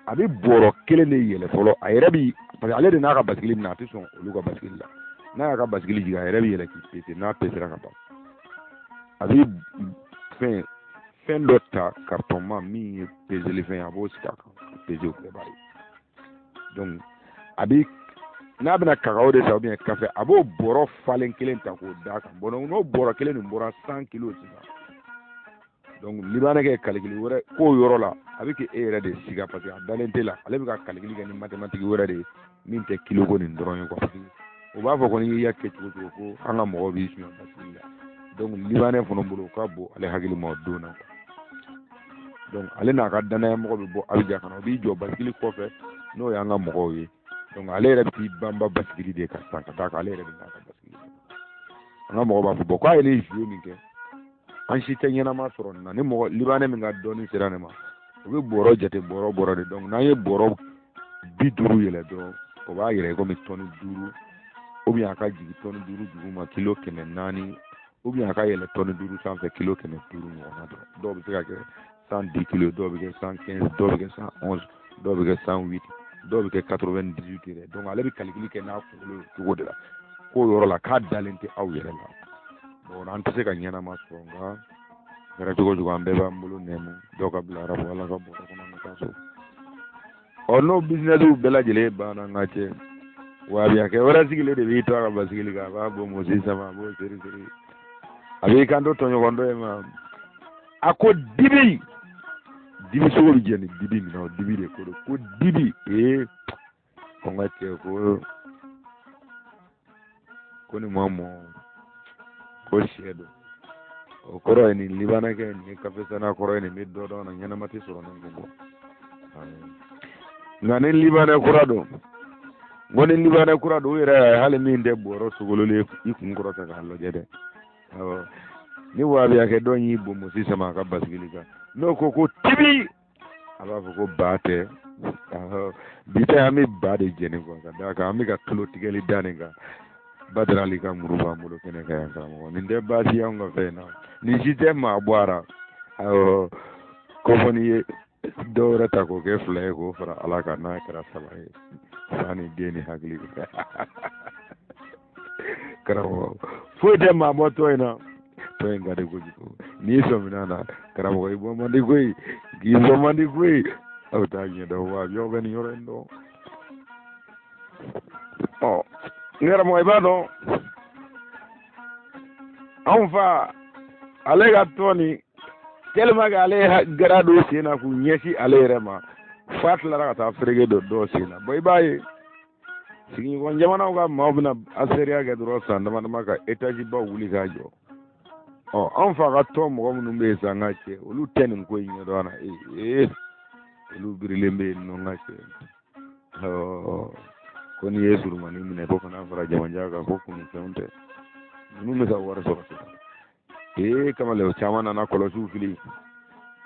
a bɛ bɔrɔ kelen de yɛlɛ fɔlɔ. A yɛrɛ bi, parce que ale de n'a ka basigili minɛ, a tɛ sɔn olu ka basigili la. N'a y'a ka basigili jigin, a yɛrɛ bɛ yɛlɛ k'i pese. N'a pesera ka ban, a bɛ fɛn dɔ ta, carton ma min ye peseli fɛn ye, a b'o sigi a kan ka pese. O bɛɛ b'a ye. Donc a bɛ, n'a bɛna kakao de san ou bien kafe, a b'o bɔrɔ falen kelen ta k'o d'a kan. Bon, n'o bɔrɔ kelen nin bɔra 100 kilos sisan, donc libanɛkɛ calcul wɛrɛ k'o yɔrɔ la, a bɛ k'e yɛrɛ de siga, parce que a dalen t'e la. Ale bɛ ka calcul kɛ ni mathématique wɛrɛ de ye min tɛ kilo ko nin dɔrɔn ye quoi. Parce que o b'a fɔ ko n'i y'a kɛ cogo cogo, ko an ka mɔgɔw b'i suɲɛ basigi la. Donc libanɛ fana bolo, o ka bon ale hakili ma o don na quoi. Donc ale n'a ka danaya mɔgɔ bɛ bɔ Abijan ka na, o b'i jɔ basigili kɔfɛ, n'o y'an ka mɔgɔw ye. Donc ale yɛrɛ bɛ t'i banba basigili de kan sisan ka d'a kan ale yɛrɛ bɛ n'a ka basigili. An ka mɔgɔw b'a fɔ, bon, k'a ye nin jouer min kɛ, an si tɛ ɲɛnama sɔrɔ nin na. Ni mɔgɔ libanɛ min ka dɔnni sera nin ma, o bɛ bɔrɔ jate, bɔrɔ bɔrɔ de. Donc n'an ye bɔrɔ 50 yɛlɛ dɔrɔn, o b'a yɛrɛ komi tɔni 5, ou bien a ka jigin tɔni 5 duguma, kilo 400, ou bien a ka yɛlɛ tɔni 5 sanfɛ, kilo 500 ɲɔgɔnna dɔrɔn. Dɔw bɛ se ka kɛ 110 kilos, dɔw bɛ kɛ 115, dɔw bɛ kɛ 111, dɔw bɛ kɛ 108, dɔw bɛ kɛ 98 yɛrɛ. Donc ale bɛ calcul kɛ n'a kunkolo ye cogo de la k'o yɔrɔ la k'a dalen tɛ aw yɛrɛ la. Bon, an tɛ se ka ɲɛnama sɔrɔ, nka kɛra cogo cogo, an bɛɛ b'an bolo nɛmu dɔw ka bila arabu ala ka bɔrɔ kɔnɔ, an ka taa so. Ɔ, n'o bisinɛsiw bɛɛ lajɛlen banna, n ka cɛ, wabiyakɛ wɛrɛ sigilen de b'i to a ka basigili kan, a b'a bɔ mɔsi sama, a b'o seri seri, a b'i kanto tɔɲɔgɔn dɔ ye ma, a ko dibi dibi sogo bɛ jɛni dibi min na, o dibi de ko don, ko dibi. Ee, ko n ka cɛ, ko nin ma mɔ, ko sɛ don. O kɔrɔ ye nin libanɛkɛ nin ye kafe sanna kɔrɔ ye, nin bɛ dɔ dɔn na, ɲɛnama tɛ sɔrɔ nin kun bɔ. Nka ni libanɛ kura don, n ko ni libanɛ kura don, u yɛrɛ y'a ye hali min tɛ bɔrɔ sogololen i kun kɔrɔta k'a lajɛ dɛ. Awɔ, ni wabiyakɛ dɔ y'i bonbosi sama a ka basigili kan, n'o ko ko tibi, a b'a fɔ ko ba tɛ. Bi tɛ, an bɛ ba de jɛni quoi, ka d'a kan an bɛ ka tulo tigɛli da nin kan. Badarali ka muru b'an bolo kɛnɛ kan yan, karamɔgɔ. Nin tɛ baasi y'anw ka fɛn na, nin si tɛ maa bɔ a ra. Awɔ, ko fɔ n'i ye dɔ wɛrɛ ta k'o kɛ fila ye k'o fara Ala kan, n'a kɛra saba ye, fa ni den ni hakili. Karamɔgɔ, foyi tɛ maa bɔ tɔn in na. Tɔn in ka di kojugu. N'i sɔmina na, karamɔgɔ, i bɔ man di koyi, k'i bɔ man di koyi. Aw t'a ɲɛdɔn wa aw bɛ nin yɔrɔ in dɔn. Ɔ, n karamɔgɔ, i b'a dɔn anw fa ale ka tɔn nin, tellement que ale ye gara don sen na k'u ɲɛsin ale yɛrɛ ma, f'a tilara ka taa fereke don dɔw sen na. Bon, i b'a ye sigiɲɔgɔn jamanaw ka maaw bɛna aseriya kɛ dɔrɔn san dama dama ka étage baw wuli k'a jɔ. Ɔ, anw fa ka tɔn mɔgɔ minnu bɛ yen sa, n ka cɛ, olu tɛ nin ko in ɲɛdɔn a na. Ee, olu birilen bɛ yen nɔ, n ka cɛ. Ko n'i ye surumani minɛ ko kana fara jamajan kan, ko kunufɛnw tɛ, ninnu bɛ ka wari sɔrɔ sisan. Ee, kamalen, o caman nana kɔlɔsiw fili,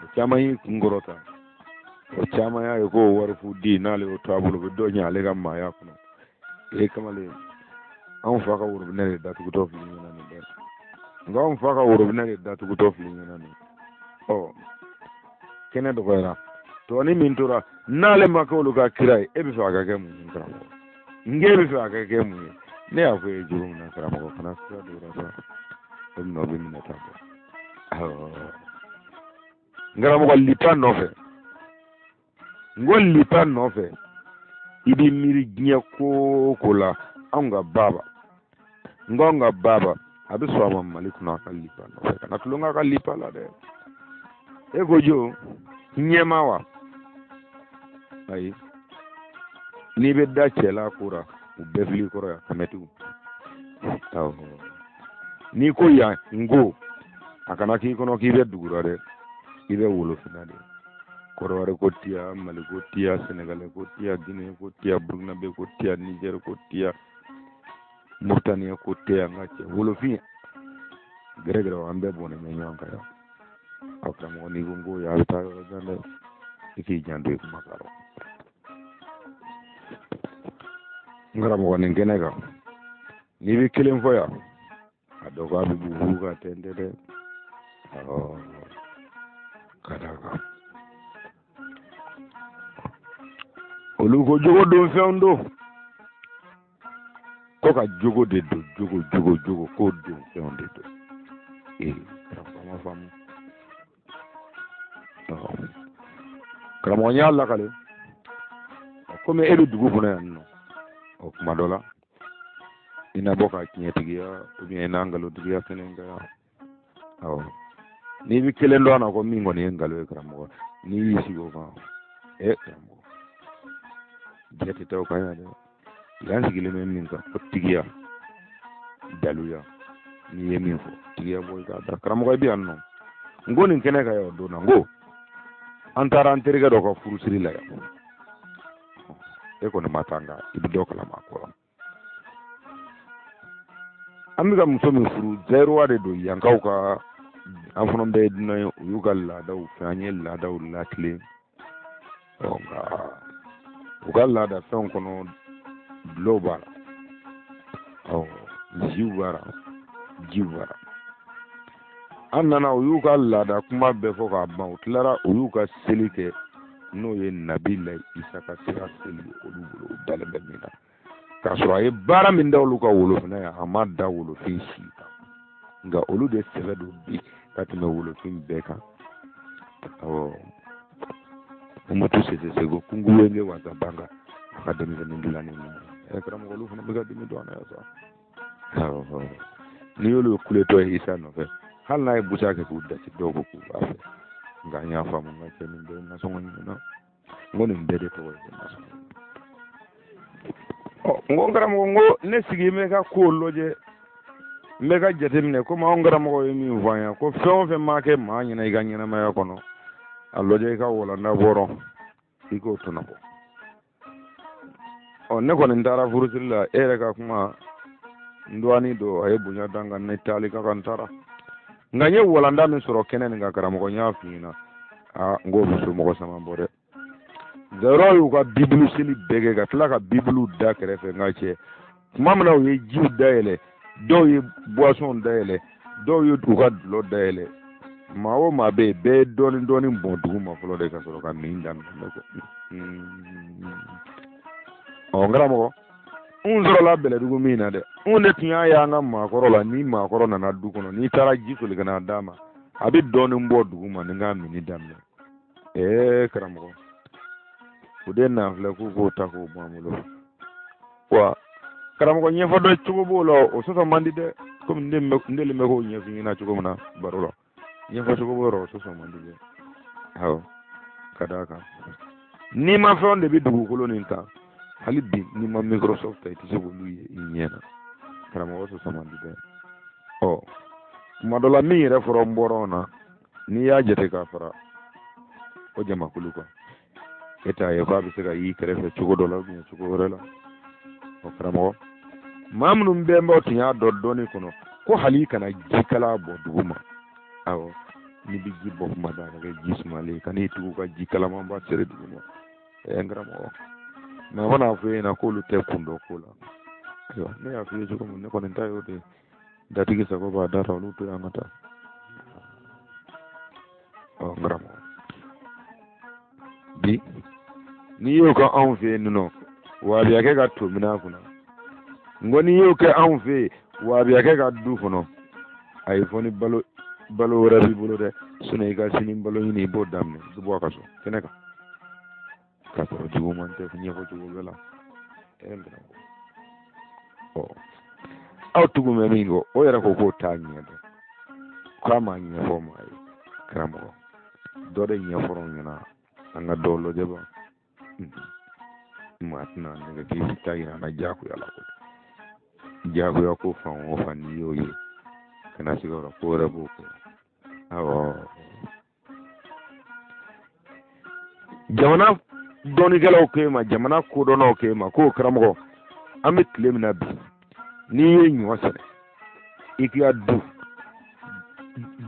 o caman y'i kun kɔrɔta, o caman y'a ye k'o wari fu di n'ale y'o to a bolo, o bɛ dɔ ɲɛ ale ka maaya kɔnɔ. Ee, kamalen, anw fa ka worobinɛ de datugutɔ fili ɲɛna nin bɛɛ, nka anw fa ka worobinɛ de datugutɔ fili ɲɛna nin. Ɔ, Kɛnɛ dɔgɔyara, tɔni min tora n'ale ma kɛ olu ka kira ye, e bɛ fɛ a ka kɛ mun ye karamɔgɔ? N k'e bɛ fɛ a ka kɛ mun ye? Ne y'a fɔ e ye cogo min na karamɔgɔ, kana sira don o la sa, o bɛna o bɛ minɛ tan bɔ. Awɔ, n karamɔgɔ, lipa nɔfɛ, n ko lipa nɔfɛ, i b'i miiri diɲɛ ko o ko la. Anw ka baaba, n ko anw ka baaba, a bɛ sɔn a ma Mali kɔnɔ a ka lipa nɔfɛ. Kana tulon k'a ka lipa la dɛ. E ko jo ɲɛma wa? Ayi, n'i bɛ da cɛ la ko ra, u bɛɛ fili kɔrɔ yan kamɛtiw. Awɔ, n'i ko yan, n ko a kana k'i kɔnɔ k'i bɛ dugura dɛ, i bɛ wolofinna de. Kɔdiwari ko tiya, Mali ko tiya, Sɛnɛgali ko tiya, Guinée ko tiya, Burukinabe ko tiya, Nizɛri ko tiya, Mauritanie ko tiya. N ka cɛ, wolofin gɛrɛgɛrɛ, an bɛɛ bɔnnen bɛ ɲɔgɔn kan yan. Aw karamɔgɔ, n'i ko n ko yan, a bɛ taa yɔrɔ jan dɛ. I k'i janto i kuma kan. N karamɔgɔ, nin kɛnɛ kan, n'i bɛ kelen fɔ yan, a dɔn ko a bɛ bugu ka tɛntɛ dɛ. Awɔ, ka d'a kan olu ko jogo don fɛnw don, ko ka jogo de don, jogo jogo jogo ko don fɛnw de don. Ee karamɔgɔ ma faamu. Karamɔgɔ, n y'a lakale komi e bɛ dugu kɔnɔ yan nɔ, ɔ kuma dɔ la i na bɔ ka tiɲɛtigiya ou bien i na nkalontigiya kɛnɛ kan yan. Awɔ, n'i bɛ kelen dɔn a na ko min kɔni ye nkalon ye, karamɔgɔ, n'i y'i sigi o kan, e karamɔgɔ, jɛ tɛ taa o kan yan dɛ. Yan sigilen bɛ min kan, ko tigiya, daluya, n'i ye min fɔ, tigiya bɔ i k'a da. Karamɔgɔ, i bɛ yan nɔ, n ko nin kɛnɛ kan yan o don na, n ko an taara an terikɛ dɔ ka furusiri la yan. E kɔni ma taa, nka i bɛ dɔ kalama a ko la. An bɛ ka muso min furu, zayiruwa de don, yankaw ka, an fana bɛɛ ye dunan ye, u y'u ka laadaw fɛ, an ye laadaw latilen. Ɔ nka u ka laada fɛnw kɔnɔ, dulɔw b'a la, ɔ ziw b'a la, jiw b'a la. An nana, u y'u ka laada kuma bɛɛ fɔ k'a ban, u tilara, u y'u ka seli kɛ, n'o ye Nabila Isa ka sira seli ye olu bolo, u dalen bɛ min na, k'a sɔrɔ a ye baara min da olu ka wolofina ye, a ma da wolofin si kan, nka olu de sɛbɛ don bi ka tɛmɛ wolofin bɛɛ kan. Awɔ, Mobutu Sese Seko Kuku Wenge wa Za Banga, a ka denmisɛnnin dilannen ninnu, ɛ karamɔgɔ, olu fana bɛ ka dimi don an na yan sa. Awɔ, n'i y'olu kuletɔ ye Isa nɔfɛ, hali n'a ye busa kɛ k'u dasi, dɔw ko k'u b'a fɛ. Nka an y'a faamu, n ka cɛ, nin bɛɛ ye nasɔngɔ ɲini na. N ko nin bɛɛ de tɔgɔ ye ko nasɔngɔ. Ɔ n ko n karamɔgɔ, n ko ne sigi n bɛ ka kow lajɛ, n bɛ ka jateminɛ, komi anw karamɔgɔ ye min fɔ an ye, ko fɛn o fɛn maa kɛ maa ɲɛna i ka ɲɛnamaya kɔnɔ, a lajɛ i ka walanda bɔrɔ, i k'o tɔnɔbɔ. Ɔ ne kɔni taara furusiri la, e yɛrɛ ka kuma, n dɔgɔnin don, a ye bonya da n kan, ne taali ka kan, n taara, nka n ye walanda min sɔrɔ kɛnɛ nin kan, karamɔgɔ, n y'a f'i ɲɛna, aa n k'o bɛ somɔgɔ sama bɔ dɛ. Zayirɔ y'u ka bibulu seli bɛɛ kɛ ka tila ka bibulu da kɛrɛfɛ. N ka cɛ, tuma min na u ye jiw dayɛlɛ, dɔw ye buwasɔnw dayɛlɛ, dɔw ye u ka dulɔ dayɛlɛ, maa o maa bɛ yen, bɛɛ ye dɔɔnin dɔɔnin bɔn dugu ma fɔlɔ de ka sɔrɔ ka min daminɛ. Ne ko ɔ n karamɔgɔ, n sɔrɔla Bɛlɛdugu min na dɛ, n de tun y'a ye an ka maakɔrɔ la, ni maakɔrɔ nana du kɔnɔ, n'i taara ji soli ka n'a d'a ma, a bɛ dɔɔnin bɔ dugu ma ni k'a minni daminɛ. Ee karamɔgɔ, o de na filɛ k'u k'o ta k'o bɔ an bolo wa. Karamɔgɔ, ɲɛfɔ dɔ cogo b'o la, o sɔsɔ man di dɛ, komi n deli bɛ k'o ɲɛf'i ɲɛna cogo min na baro la, ɲɛfɔ cogo b'o yɔrɔ, o sɔsɔ man di dɛ. Awɔ, ka d'a kan n'i ma fɛnw de bɛ dugukolo nin kan hali bi, n'i ma Microsoft ta, i tɛ se k'olu ye i ɲɛ na. Karamɔgɔ, sɔsɔ man di dɛ. Ɔ kuma dɔ la, min yɛrɛ fɔra n bɔra na, n'i y'a jate k'a fara o jamakulu kan, e t'a ye k'a bɛ se ka y'i kɛrɛfɛ cogo dɔ la ou bien cogo wɛrɛ la. Ɔ karamɔgɔ, maa minnu bɛnbaw tun y'a dɔn dɔɔni kɔnɔ ko hali i kana jikala bɔ dugu ma, awɔ, n'i bɛ ji bɔ kuma da, a ka kɛ ji sumalen ye, kan'i tugu ka ji kalamanba seri dugu ma. Ɛ n karamɔgɔ, mɛ a mana fɔ e ɲɛna k'olu tɛ kun dɔn ko la, ayiwa, ne y'a f'i ye cogo min, ne kɔni ta y'o de ye. Datigi sago b'a da la, olu to yan ka taa. Ɔ n karamɔgɔ, Bi n'i y'o kɛ anw fɛ yen nɔ, wahabiyakɛ ka to minɛ a kunna. N ko n'i y'o kɛ anw fɛ yen, wahabiyakɛ ka du kɔnɔ, ayi, fo ni balo balo wɛrɛ b'i bolo dɛ, sinɔn i ka sini balo ɲini, i b'o daminɛ, i bɛ bɔ a ka so kɛnɛ kan k'a sɔrɔ juguman tɛ ɲɛfɔ cogo bɛɛ la. Ɔ, aw tugu bɛ min kɔ, o yɛrɛ ko k'o t'a ɲɛ dɔn, k'a m'a ɲɛfɔ maa ye. Karamɔgɔ dɔ de ɲɛfɔra anw ɲɛna, an ka dɔ lajɛ ba. Maa tɛna nɛgɛ k'i ta yira an na diyagoya la koyi. Diyagoya ko fan o fan, n'i y'o ye, kana siga o la, ko wɛrɛ b'o kɔ. Awɔ, jamana dɔnnikɛlaw k'e ma, jamana kodɔnnaw k'e ma ko karamɔgɔ, an bɛ tile min na bi, n'i ye ɲɔ sɛnɛ i k'i ka du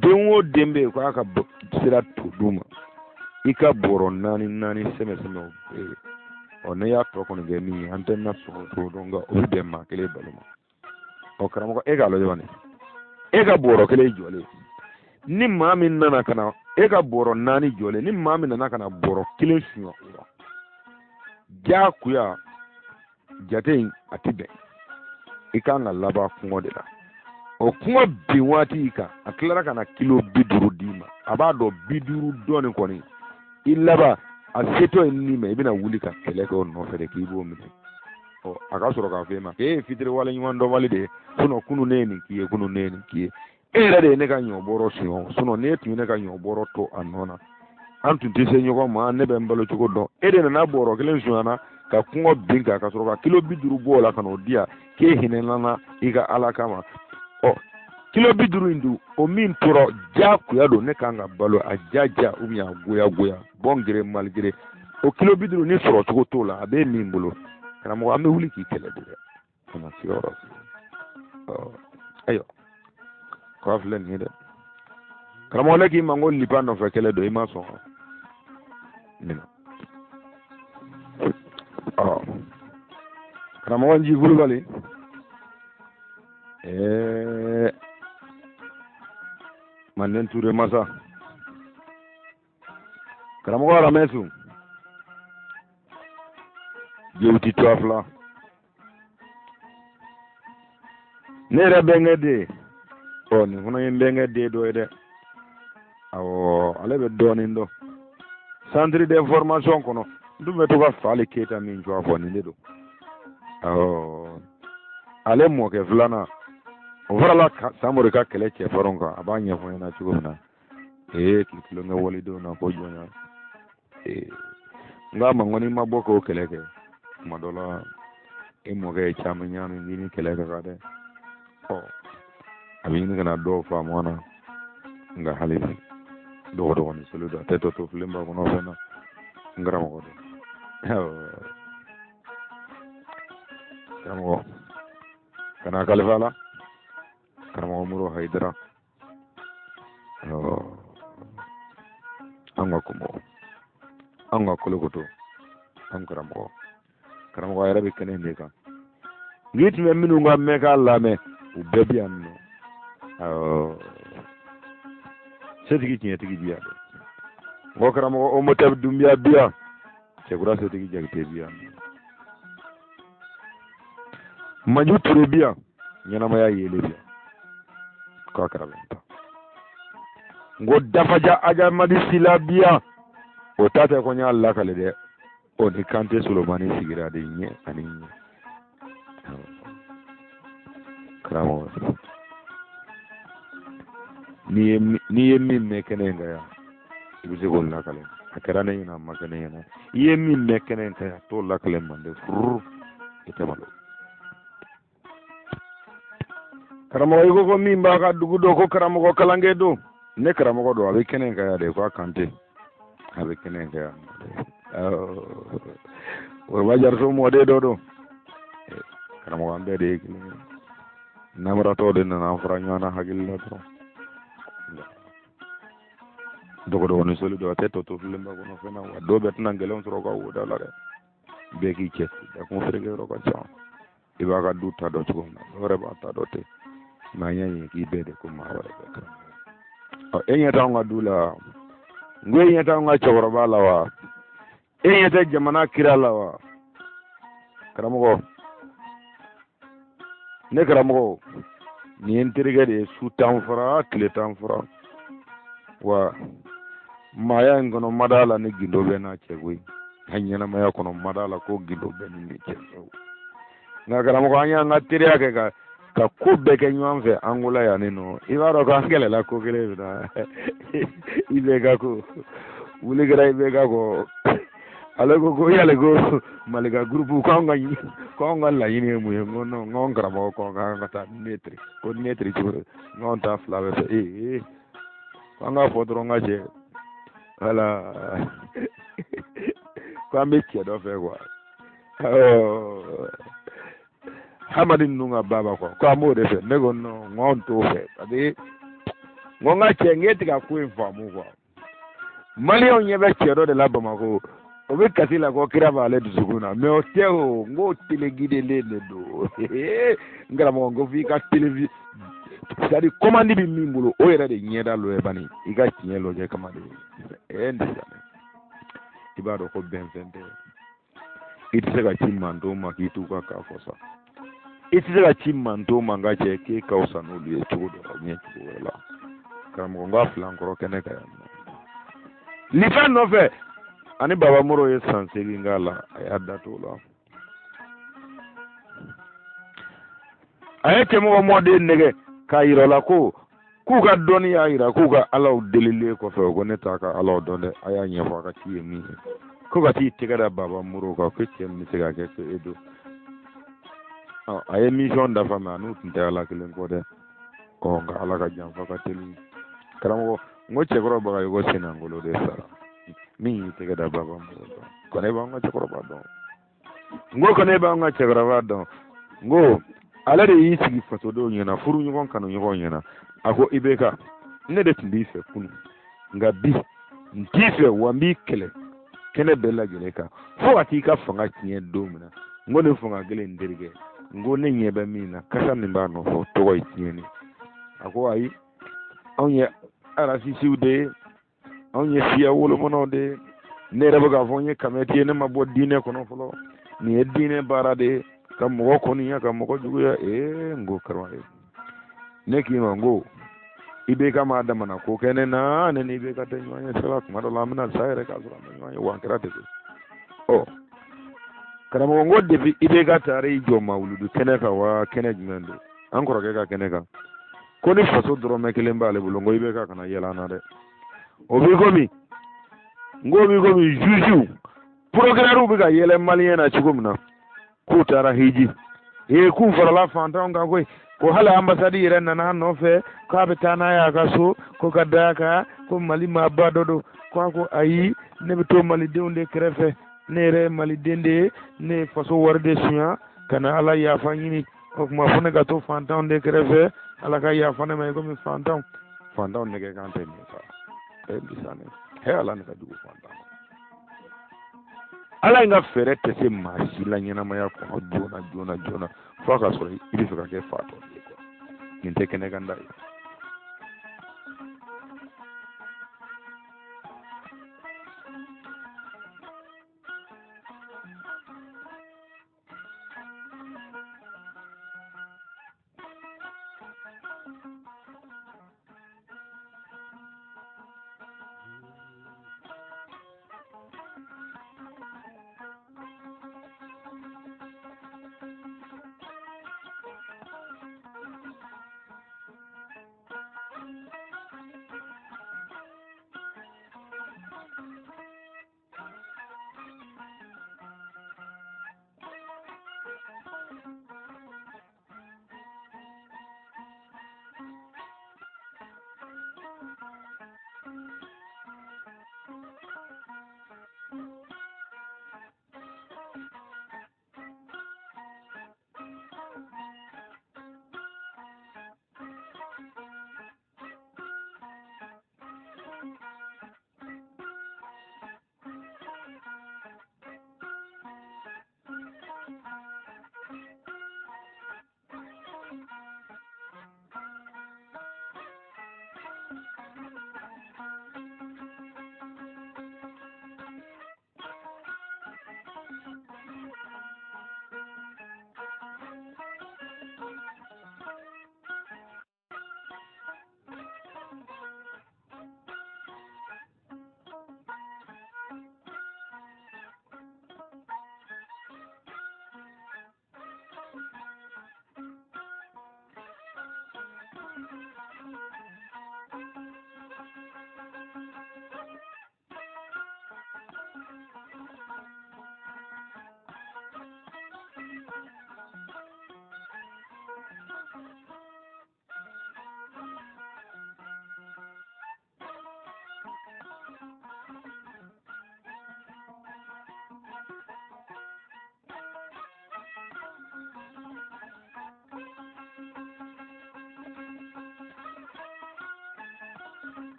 den o den bɛ yen k'a ka sira to du ma, i ka bɔrɔ naani naani sɛmɛ sɛmɛ o bɛ yen. Ɔ, ne y'a tɔ kɔni kɛ min ye, an tɛ na sɔgɔ t'o dɔn, nka o bɛ bɛn maa kelen balo ma. Ɔ karamɔgɔ, e k'a lajɛ bani, e ka bɔrɔ kelen jɔlen, ni maa min nana ka na, e ka bɔrɔ naani jɔlen, ni maa min nana ka na bɔrɔ kelen suɲɛ o la, diyagoya jate in a ti bɛn. I kan ka laban kɔngɔ de la. O kɔngɔ bin waati kan, a tilara ka na kilo 50 d'i ma. A b'a dɔn 50 dɔɔnin kɔni i laban a setɔ ye nin ma, i bɛna wuli ka kɛlɛ kɛ o nɔfɛ de k'i b'o minɛ. Ɔ, a ka sɔrɔ k'a fɔ e ma k'e ye fitiriwale ɲuman dɔnbali de ye, sinɔn kunu ne ye nin k'i ye, kunu ne ye nin k'i ye, e yɛrɛ de ye ne ka ɲɔ bɔrɔ suɲɛ, sinɔn n'e tun ye ne ka ɲɔ bɔrɔ to a nɔ na, an tun tɛ se ɲɔgɔn ma, ne bɛ n balo cogo dɔn. E de nana bɔrɔ kelen suɲɛ n na ka kɔngɔ bin kan, ka sɔrɔ ka kilo 50 bɔ o la ka n'o di yan k'e hinɛna n na i ka Ala kama. Ɔ, kilo 50 in dun, o min tora, diyagoya don, ne kan ka balo a jaja ou bien a goya goya, bon gré mal gré. O kilo 50 ni sɔrɔ cogo t'o la, a bɛ min bolo, karamɔgɔ, an bɛ wuli k'i kɛlɛ de dɛ, kana sigiyɔrɔ. Ɔ ayiwa, k'a filɛ nin ye dɛ, karamɔgɔ, ne k'i ma ko lipa nɔfɛ kɛlɛ don, i ma sɔn minɛ. Ɔ karamɔgɔ Nji Kulubali, ɛɛ Manden Ture masa, karamɔgɔ Aramɛsu Jewuti tuwa fila, ne yɛrɛ bɛnkɛ den. Ɔ, nin fana ye n bɛnkɛ den dɔ ye dɛ. Awɔ, ale bɛ dɔɔnin dɔn centre d'information kɔnɔ. N tun bɛ to ka Fali Keyita min tɔgɔ fɔ, nin de don. Awɔ, ale mɔkɛ filanan, o farala Samori ka kɛlɛ cɛfarinw kan. A b'a ɲɛfɔ n ɲɛna cogo min na, ee, k'i tulonkɛ walidenw na ko jɔnya. Ee, n k'a ma, n ko n'i ma bɔ k'o kɛlɛ kɛ, tuma dɔ la e mɔkɛ ye caman ɲaami k'i ni kɛlɛ ka kan dɛ. Ɔ, a bɛ ɲini ka na dɔw faamu a na, nka hali bi dɔgɔdɔgɔnin solo don, a tɛ tɔ to filenba kɔnɔ fɛn na. N karamɔgɔ don, karamɔgɔ kana kalifa la, karamɔgɔ Moro Hayidara, an ka kɔmɔ, an ka kolokoto, an karamɔgɔ, karamɔgɔ yɛrɛ bɛ kɛnɛ in de kan. N'i tun bɛ minnu ka mɛn k'a lamɛn, u bɛɛ bi yan nɔ. Setigi tiɲɛtigi bi yan dɛ. N ko karamɔgɔ Omotɛbi Dunbiya bi yan, Cɛkura setigi Jakite bi yan, Maju Ture bi yan, ɲɛnamaya yeelen bi yan k'a kɛra ta. N ko Dafaja Ajamadi Sila bi yan, o ta tɛ ko n y'a lakale dɛ, o ni Kante Solomani sigira de ɲɛ ani ɲɛ. Karamɔgɔ, n'i ye min mɛn kɛnɛ in kan yan, i bɛ se k'o lakale. A kɛra ne ɲɛna, a ma kɛ ne ɲɛna, i ye min mɛn kɛnɛ in kan yan, t'o lakale mande furu, i tɛ malo. Karamɔgɔ, i ko ko min b'a ka dugu dɔn, ko karamɔgɔ kalankɛ don, ne karamɔgɔ don, a bɛ kɛnɛ in kan yan de, ko a Kante, a bɛ kɛnɛ in kan yan. Woroba Jariso mɔden dɔ don. Karamɔgɔ, an bɛɛ de ye kelen ye. Namaratɔw de nana an fara ɲɔgɔn na hakili la dɔrɔn. Dɔgɔdɔgɔnin soli don, a tɛ tɔ to filenba kɔnɔ fɛn na wa. Dɔw bɛɛ tɛna gɛlɛn sɔrɔ ka woda la dɛ. Bɛɛ k'i cɛ dakun feereke yɔrɔ ka ca. I b'a ka du ta dɔn cogo min na, dɔw yɛrɛ b'a ta dɔn ten. Maa ɲɛ ye k'i bɛɛ de ko maa wɛrɛ bɛɛ kan. Ɔ, e ɲɛ t'anw ka du la? N ko e ɲɛ t'anw ka cɛkɔrɔba la wa? E ɲɛ tɛ jamana kira la wa? Karamɔgɔ, ne karamɔgɔ, nin ye n terikɛ de ye, su tan fɔra, tile tan fɔra. Wa maaya in kɔnɔ, ma d'a la ni gindo bɛ n'a cɛ koyi. A ɲɛnamaya kɔnɔ, ma d'a la ko gindo bɛ ni ne cɛ. Nka karamɔgɔ, an y'an ka teriya kɛ ka ko bɛɛ kɛ ɲɔgɔn fɛ Angola yan nin nɔ. I b'a dɔn k'an kɛlɛla ko kelen min na, IBK ko wuli kɛra IBK kɔ. Ale ko yali ko Malika groupe k'anw ka laɲini ye mun ye? N ko non, n k'anw karamɔgɔ ko k'an ka taa neutre, ko neutre cogo di? N k'anw ta fila bɛɛ fɛ. Ee, k'an k'a fɔ dɔrɔn ka jɛ, wala ko an bɛ cɛ dɔ fɛ quoi, Hamadi ninnu ka baba quoi, ko an b'o de fɛ. Ne ko non, n k'anw t'o fɛ, parce que n ko n ka cɛ, n k'e tɛ ka ko in faamu quoi. Maliyɛnw ɲɛ bɛ cɛ dɔ de la Bamakɔ, o bɛ kasi la ko kira b'ale dusukun na, mais o tɛ o. N k'o téléguidelen de don. N karamɔgɔ, n ko f'i ka télévi, c'est à dire commande bɛ min bolo, o yɛrɛ de ɲɛda lɔ bani i ka tiɲɛ lajɛ kama de. N tɛ i b'a dɔn ko bɛnfɛn tɛ. I tɛ se ka ci manton ma k'i t'u ka k'a fɔ sa. I tɛ se ka ci manton ma, n ka cɛ, k'e ka fisa n'olu ye cogo dɔ la ou bien cogo wɛrɛ la. Karamɔgɔ, n k'a fila n kɔrɔ kɛnɛ kan yan nɔ. Lifɛn nɔfɛ ani Baba Moro ye san 8 k'a la, a y'a da t'o la. A ye cɛmɔgɔ mɔden nɛgɛ k'a yira o la ko k'u ka dɔnni y'a yira k'u ka alaw delilen kɔfɛ, o ko ne t'a ka alaw dɔn dɛ, a y'a ɲɛfɔ a ka ci ye min ye. Ko ka t'i tɛgɛ da Baba Moro kan, ko cɛ min bɛ se ka kɛ ko e don. A ye mission dafa, mais a n'u tun tɛ ala kelen kɔ dɛ. Ɔ, nka ala ka janfa ka teli. Karamɔgɔ, n ko cɛkɔrɔ Bagayogo Senangolo de sara min y'i tɛgɛ da Baba Moro kan. Kɔni e b'an ka cɛkɔrɔba dɔn. N ko kɔni e b'an ka cɛkɔrɔba dɔn. N ko ale de y'i sigi fasodenw ɲɛna, furu ɲɔgɔn kanu ɲɔgɔn ɲɛna, a ko IBK, ne de tun b'i fɛ kunun, nka bi n t'i fɛ, wa n b'i kɛlɛ kɛnɛ bɛɛ lajɛlen kan fo ka t'i ka fanga tiɲɛ don min na. N ko nin fanga kelen n terikɛ, n ko ne ɲɛ bɛ min na, kasa min b'a nɔfɛ, o tɔgɔ ye tiɲɛni. A ko ayi, anw ye arasisiw de ye, anw ye siya wolomanaw de ye. Ne yɛrɛ bɛ k'a fɔ n ye kamɛti ye, ne ma bɔ diinɛ kɔnɔ fɔlɔ. Nin ye diinɛ baara de ye, ka mɔgɔ kɔniya, ka mɔgɔ juguya. Ee, n ko karamɔgɔ, ne k'i ma, n ko IBK m'a damana ko kɛ ne na. Ne ni IBK tɛ ɲɔgɔn ye sira kuma dɔ la, an bɛna sa yɛrɛ k'a sɔrɔ an bɛ ɲɔgɔn ye, wa an kɛra ten. Ɔ karamɔgɔ, n ko depuis IBK taara i jɔ mawuludu kɛnɛ kan, wa kɛnɛ jumɛn don, an kɔrɔkɛ ka kɛnɛ kan, ko ni faso dɔrɔmɛ kelen b'ale bolo, n ko IBK kana yɛlɛ an na dɛ. O b'i komi, n ko b'i komi jugew, procureur bɛ ka yɛlɛ maliyɛn na cogo min na, k'u taara hiji, ee, k'u farala fantanw kan koyi, ko hali ambassade yɛrɛ nana a nɔfɛ k'a bɛ taa n'a ye a ka so, ko ka d'a kan ko Mali maaba dɔ don. Ko a ko ayi, ne bɛ to malidenw de kɛrɛfɛ, ne yɛrɛ ye maliden de ye, ne ye faso wari de sunya ka na ala yafa ɲini. O tuma fo ne ka to fantanw de kɛrɛfɛ, ala ka yafa ne ma i komi fantanw. Fantanw nɛgɛ kan tɛ nin sa. Ɛ bisane, hɛ, ala ne ka jugu fantan ma. Ala in ka fɛɛrɛ tɛ se maa si la ɲɛnamaya kɔnɔ joona joona joona, fo a ka sɔrɔ i bɛ fɛ ka kɛ fatɔ ye quoi. Nin tɛ kɛnɛkanda ye.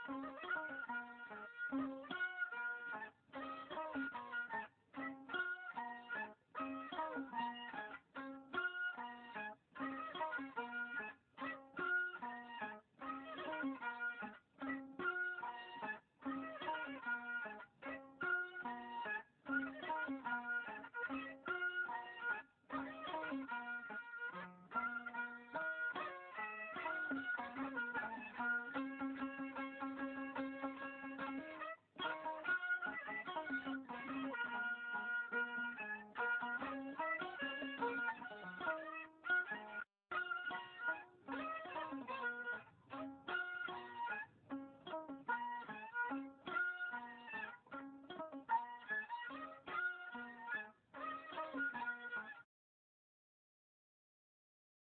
Thank you.